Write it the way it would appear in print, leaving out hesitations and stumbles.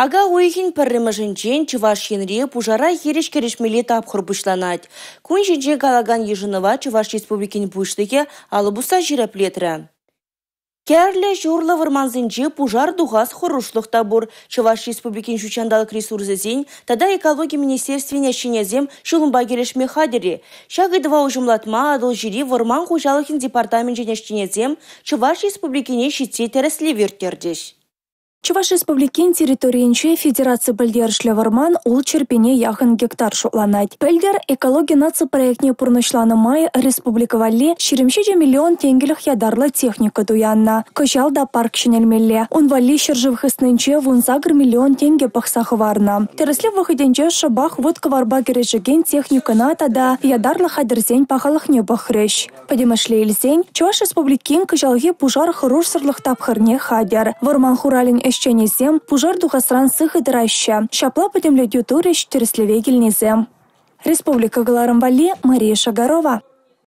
Ака уйӑхӗн 1-мӗшӗнчен Чӑваш Енре пушара хирӗҫ кӗрешмелли тапхӑр пуҫланать. Кун ҫинчен калакан йышӑнӑва Чӑваш Республикин Пуҫлӑхӗ алӑ пусса ҫирӗплетрӗ. Кӗрлӗ-ҫурлӑ вӑрмансенче пушар тухас хӑрушлӑх та пур. Чӑваш Республикин ҫут ҫанталӑк ресурсӗсен тата экологи министерствин ӗҫченӗсем ҫулӑмпа кӗрешме хатӗр-и? Ҫак ыйтӑва уҫӑмлатма Атӑлҫири вӑрман хуҫалӑхӗн департаменчӗн ӗҫченӗсем Чӑваш Республикине ҫитсе тӗрӗслев ирттерчӗҫ. Чӑваш Республикин территорийӗнче федераци пӗлтерӗшлӗ вӑрман 600 пине яхӑн гектар шутланать. Пӗлтӗр экологи наци проектне пурнӑҫланӑ май республика валли 27 миллион тенкӗлӗх ятарлӑ техника туяннӑ. Кӑҫал та парк ҫӗнелмелле. Ун валли ҫӗршыв хыснинче 18 миллион тенкӗ пӑхса хӑварнӑ. Тӗрӗслев вӑхӑтӗнче шӑпах вут-кӑварпа кӗрешекен техникӑна тата ятарлӑ хатӗрсен пахалӑхне пӑхрӗҫ. Пӗтӗмӗшле илсен, Чӑваш Республикин кӑҫалхи пушар хӑрушсӑрлӑх тапхӑрне хатӗр. Вӑрман хуралӗн ӗҫченӗсем пушар тухасран сыхӑ тӑраҫҫӗ. Ҫапла пӗтӗмлетӳ турӗҫ тӗрӗслеве килнисем. Республика кӑларӑм валли Мария Шагарова.